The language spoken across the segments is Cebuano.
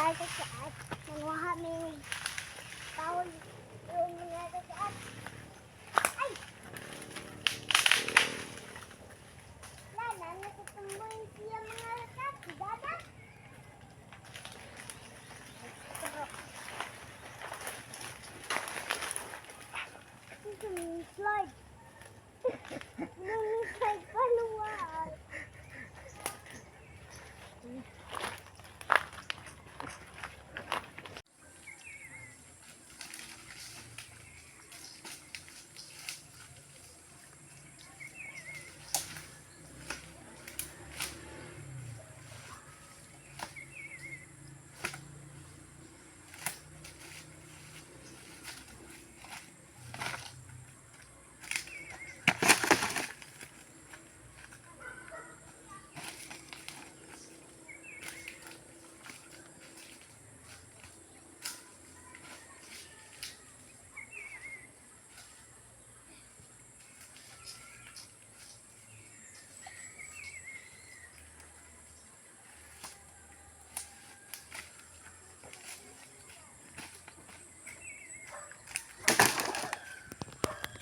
Mga kakiat, nanguha mi kahoy. Yung mga kakiat. Ay! Lala, nakatumboy siya mga kakiat. Dada? Slide. Slide paluwag.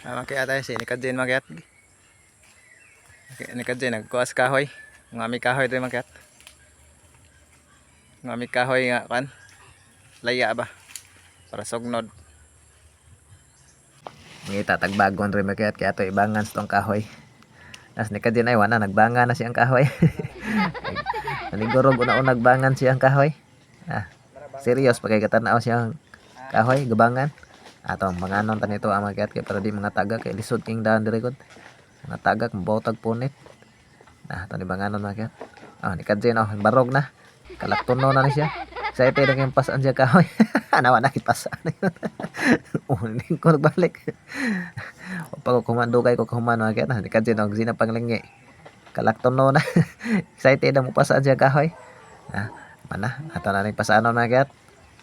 Ah, makiat tayo si Nikadjen makiat. Okay, Nikadjen nagkuha sa kahoy. Mga mi kahoy diri makiat. Mga mi kahoy nga kan. Laya ba? Para sugnod. Ngita tagbagon rin makiat kaya ato ibangan sa tong kahoy. Nas ni Kadin ay wala nagbanga na siyang kahoy. Nanigurog una nagbangan siyang kahoy. Ah, serious pa kay katanaw siyang kahoy gabangan. Ato ang mga anon tanito ang makiat kay para di mga taga kay lisod king daan diri gud. Mga tagak mabotag punit. Ah, ato ni banganon makiat. Ah, ni Kadin oh barog na. Kalaktuno na ni siya. Excited na kayong pasaan siya kahoy. Nawa na kipasaan. Oh, hindi ko nagbalik. Pag kumando kay ko kuman mga kaya na kadyo og sina panglingi. Kalakton no na. Excited na mo pasaan siya kahoy. Ah, mana ato na ning pasaan mga kaya.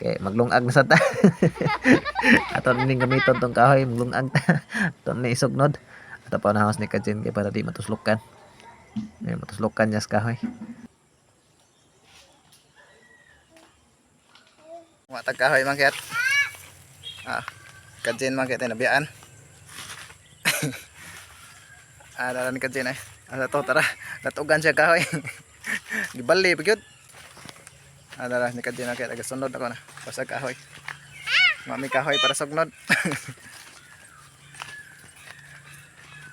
Kay maglungag na sa ta. Ato na ning gamiton tong kahoy maglungag ta. Ato na ni isugnod. Ato pa na ni Kajin kay para di matuslokan. May matuslokan niya sa kahoy. Mga tag kahoy makiat. Ah, Kadjen makiat ay nabiyaan. Ah, dara ni Kadjen ay. Ah, to tara. Natugan siya kahoy. Gibali pa gyud. Ah, dara ni Kadjen makiat aga sunod ako na. Basta kahoy. Mami kahoy para sugnod.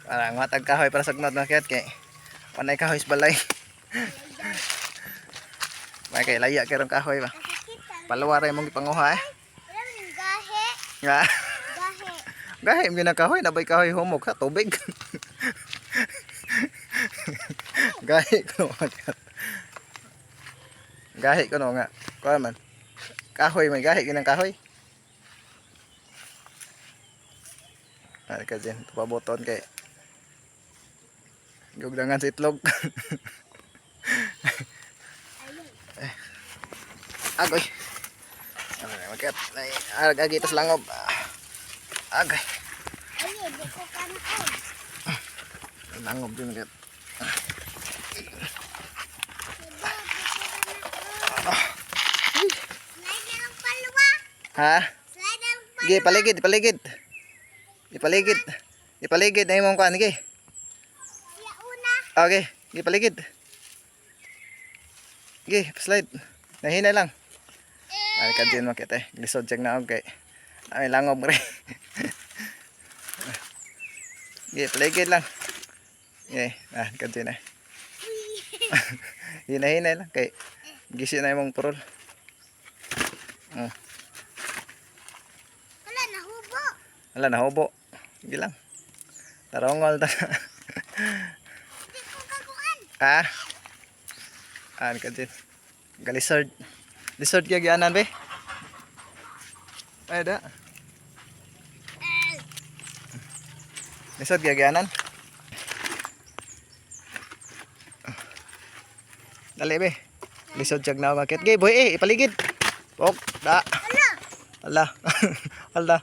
Para mga tag kahoy para sugnod makiat kay panay kahoy sa balay. May kay laya kay rong kahoy ba. Paluwa ra imong gipanguha eh. Wala man gahe. Nga. Gahe. Gahi mo na kahoy, nabay kahoy humok sa tubig. Gahi ko nga. Gahi ko no nga. Kuha man. Kahoy may gahi ginang kahoy. Ay ka dyan, paboton kay gugdangan sa itlog. Eh, agoy. Ano na makat. Ay, agi tas langob. Ah, agoy. Ay, di ko kanaon. Langob din makat. Slide na lang paluwa. Ha? Slide na lang paluwa. Gi, paligid, paligid. Ipaligid. Ipaligid na imong kuan gi. Siya una. Okay, gi paligid. Gi, slide. Nahinay lang. Ay ka din makita eh. Lisod check na okay. Ay langob re. Gi, paligid lang. Gi, ah ka din eh. Hinay-hinay lang kay gisi na imong purol. Oh, Wala, nahubo. wala nahubo. Gi lang. Tarongol ta. Di ko kaguan. Ah. An ka din. Galisard. Lisod kaya gianan be. Ay da. Lisod kaya gianan. Dali be. Lisod jag na makit. Gay boy eh ipaligid. Ok da. Ala. Ala. Ala.